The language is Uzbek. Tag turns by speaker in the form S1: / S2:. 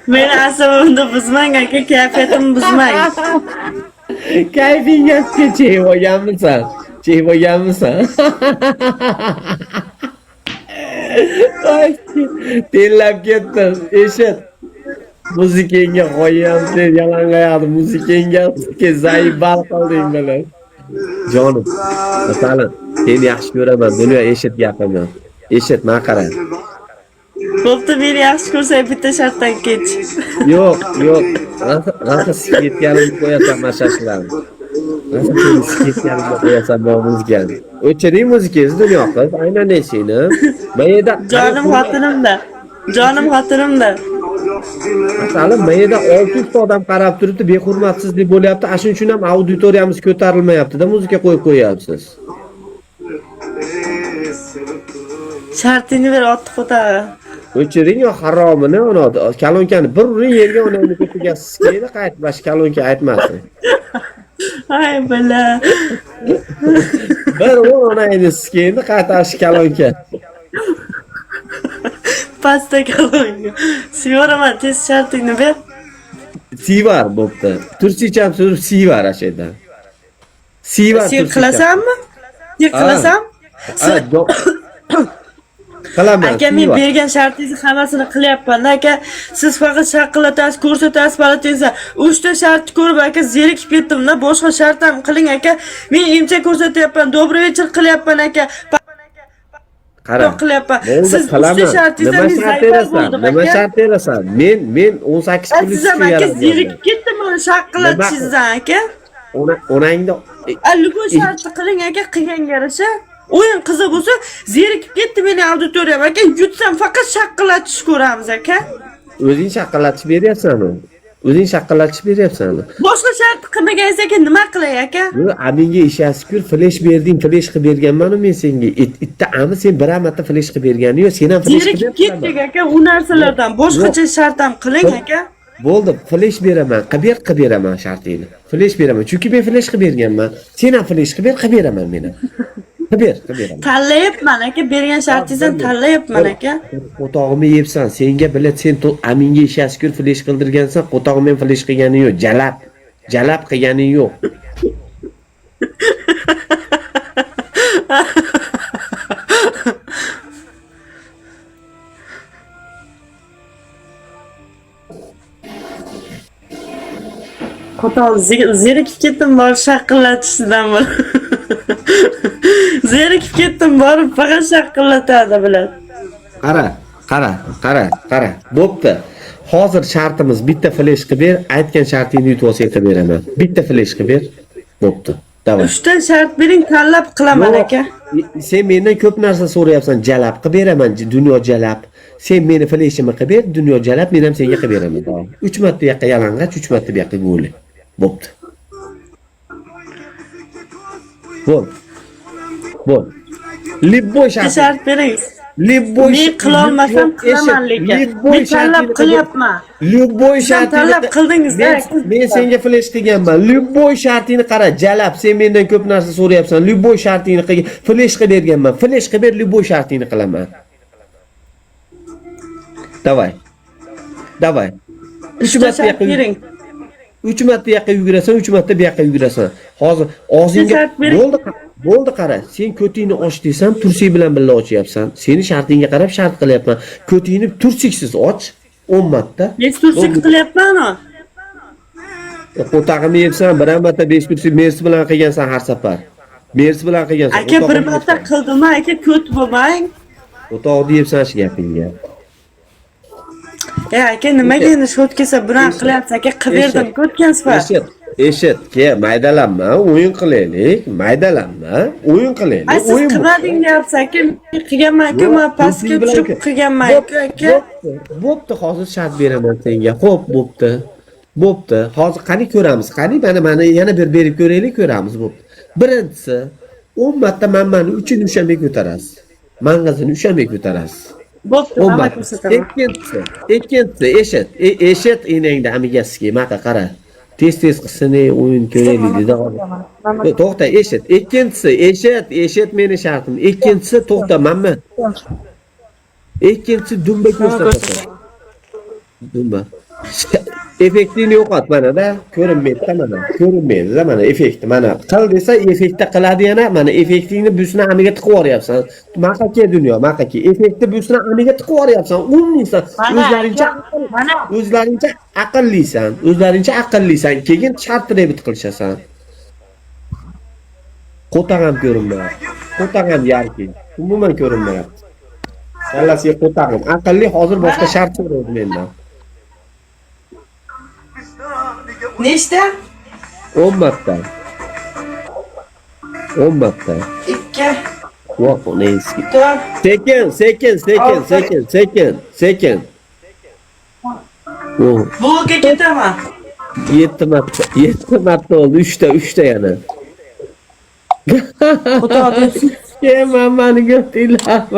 S1: Meni asabimni buzmang aka, kayfiyatimni buzmang.
S2: Kayfingga chekib olganmisan? Chekib olganmisan? Ay, tellab ketdim. Eshit. Muzikangga qo'yyam, sen yalangoyoqni muzikangga zaibal qilding meni. Jonim, masalan, seni yaxshi ko'raman, dunyo eshit gapimni. Eshit, mana qara.
S1: Bo'pti, meni yaxshi ko'rsang bitta shartdan kech.
S2: Yo'q, yo'q. Rosa sikayotganimni qo'yasan mana shashlarni. Rosa seni sikayotganimni qo'yasan bu muzikani. O'chiring muzikangizni dunyo qiz, aynan eshikni. Mayda
S1: Jonim xotinimda. Jonim xotinimda.
S2: Masalan, mayda 600 ta odam qarab turibdi, behurmatsizlik bo'lyapti. Ana shuning uchun ham auditoriyamiz ko'tarilmayapti-da, muzika qo'yib qo'yapsiz.
S1: Shartingni ber, otni qo'tag'i.
S2: O'chiring yo haromini, uni kalonkani bir uring yerga, onangni ko'tiga sikaydi, qaytib mana shu kalonka aytmasin.
S1: Ay bala.
S2: Bir ur onangni sikaydi, qaytib shu kalonka.
S1: Pastda kolonka. Sevaraman, tez shartingni ber.
S2: Sivar bo'pti. Tursicham surib sivar ana shu yerda. Sivar
S1: Sen qilasanmi? Sen qilasan?
S2: Qilaman.
S1: Aka, men bergan shartingizni hammasini qilyapman aka. Siz faqat shaqillatasiz, ko'rsatasiz, palatingizni. 3 ta shartni ko'rib aka zerikib ketdim-da, boshqa shart ham qiling aka. Men emcha ko'rsatyapman, добрый вечер qilyapman aka.
S2: Qara.
S1: Qilyapman.
S2: Bo'ldi,
S1: Siz 3 ta
S2: qilaman.
S1: shartingizdan
S2: Nima
S1: men
S2: shart
S1: zaifar
S2: berasan?
S1: bo'ldim
S2: Nima
S1: aka.
S2: shart berasan? Men 18 plyus
S1: Siz ham aka zerikib ketdim mana shaqillatishingizdan aka.
S2: Onangni
S1: Любой shartni qiling aka, qilganga yarasha. O'yin qiziq bo'lsa, zerikib ketdi meni auditoriyam aka. Yutsam faqat shaqillatish ko'ramiz aka.
S2: O'zing shaqillatib beryapsan u. O'zing shaqillatib beryapsan.
S1: Boshqa shart qilmagansiz aka, nima qilay aka?
S2: Yo'q, aminga ishasiz-ku, flesh berding, flesh qilib berganman-u men senga. Itda ami sen bir marta flesh qilib bergani yo'q, sen ham flesh qilib
S1: Zerikib ketdik aka u narsalardan. Boshqacha shart ham qiling aka.
S2: Bo'ldi, flesh beraman, qilib ber, qilib beraman shartingni. Flesh beraman, chunki men flesh qilib berganman. Sen ham flesh qilib ber, qilib beraman men ham. Qilib ber, qilib beraman.
S1: Tanlayapman aka, bergan shartingizdan tanlayapman aka.
S2: Qo'tog'imni yebsan, senga bilad, sen aminga ishasiz-ku, flesh qildirgansan, qo'tog'im men flesh qilgani yo'q, jalab. Jalab qilganing yo'q.
S1: Qo'tog'im zerikib ketdim borib shaqillatishidan bir. Zerikib ketdim borib faqat shaqillatadi biladi.
S2: Qara, qara, qara, qara. Bo'pti. Hozir shartimiz bitta flesh qilib ber, aytgan shartingni yutib olsang qilib beraman. Bitta flesh qilib ber. Bo'pti. Давай.
S1: 3 ta shart bering, tanlab qilaman aka.
S2: Sen mendan ko'p narsa so'rayapsan, jalab qilib beraman, dunyo jalab. Sen meni fleshimni qilib ber, dunyo jalab, men ham senga qilib beraman. 3 marta bu yoqqa yalang'och, 3 marta bu yoqqa go'li. Bo'pti. Bo'l. Bo'l. Любой
S1: Bitta
S2: shart.
S1: shart bering.
S2: Любой
S1: Men qilolmasam qilaman lekin. Men tanlab qilyapman.
S2: Любой
S1: Siz ham
S2: shartingni
S1: tanlab qildingiz-da.
S2: Men senga flesh qilganman. Любой shartingni qara, jalab, sen mendan ko'p narsa so'rayapsan. Любой shartingni qilgan, flesh qilib berganman. Flesh qilib ber, любой shartingni qilaman. Давай. Давай. 3
S1: Uchta
S2: marta
S1: shart
S2: yoqqa
S1: bering.
S2: 3 marta yoqqa yugurasan, 3 marta bu yoqqa yugurasan. Hozir og'zingga
S1: shart bering.
S2: Bo'ldi, bo'ldi qara. Sen ko'tingni och desam, tursik bilan birga ochyapsan. Seni shartingga qarab shart qilyapman. Ko'tingni tursiksiz och 10 marta.
S1: 5 tursik qilyapman-ku.
S2: Qo'tag'imni yebsan, bir marta 5 tursik mers bilan qilgansan har safar. Mers bilan qilgansan.
S1: Aka bir marta qildim, aka ko't bo'lmang.
S2: Qo'tog'ni yebsan shu gapingga.
S1: Aka nimaga endi shot kelsa bunaqa qilyapsiz aka, qilib berdim ko'tgan sifat.
S2: Eshit, eshit, ke maydalanma, o'yin qilaylik, maydalanma, o'yin qilaylik.
S1: Ay siz
S2: o'yin bu.
S1: qilmading deyapsiz aka, men qilganman-ku, men pastga tushib qilganman-ku aka.
S2: Bo'pti, hozir shart beraman senga. Xo'p, bo'pti. Bo'pti. Hozir qani ko'ramiz. Qani mana yana bir berib ko'raylik, ko'ramiz, bo'pti. Birinchisi 10 marta manmani uchini ushamay ko'tarasiz. Mang'izini ushamay ko'tarasiz.
S1: Bo'pti,
S2: 10
S1: mana
S2: marta.
S1: ko'rsataman.
S2: Ikkinchisi, eshit, eshit enangni amigasiga, maqa qara. Tez tez qilsin, ey, o'yin ko'raylik dedi.
S1: Mana.
S2: To'xta, eshit. Ikkinchisi, eshit, eshit meni shartim. Ikkinchisi, to'xta, manmi? Ikkinchisi, dumba ko'rsatasan. Dumba. Effektini yo'qot mana-da, ko'rinmaydi-da mana. Ko'rinmaydi-da mana effekti mana. Qil desa effektda qiladi yana, mana effektingni busini amiga tiqib yuboryapsan. Maqa ke dunyo, maqa ke. Effektni busini amiga tiqib yuboryapsan. Умный san.
S1: Mana,
S2: O'zlaringcha
S1: mana.
S2: O'zlaringcha aqllisan, o'zlaringcha aqllisan, keyin shart rebit qilishasan. Qo'taq ham ko'rinmayapti. Qo'taq ham яркий. Umuman ko'rinmayapti. Kallasiga qo'tag'im. Aqlli hozir boshqa shart so'raydi mendan.
S1: Nechta?
S2: 10 marta. 10 marta.
S1: 2,
S2: Voh, uni eski.
S1: 4,
S2: Sekin, sekin, sekin,
S1: Olti.
S2: Sekin, sekin, sekin. Oh,
S1: Blokka ketaman.
S2: 7 marta, 7 marta oldi. 3 ta, 3 ta yana.
S1: Xudo.
S2: Ke, mamani ko'rdinglar.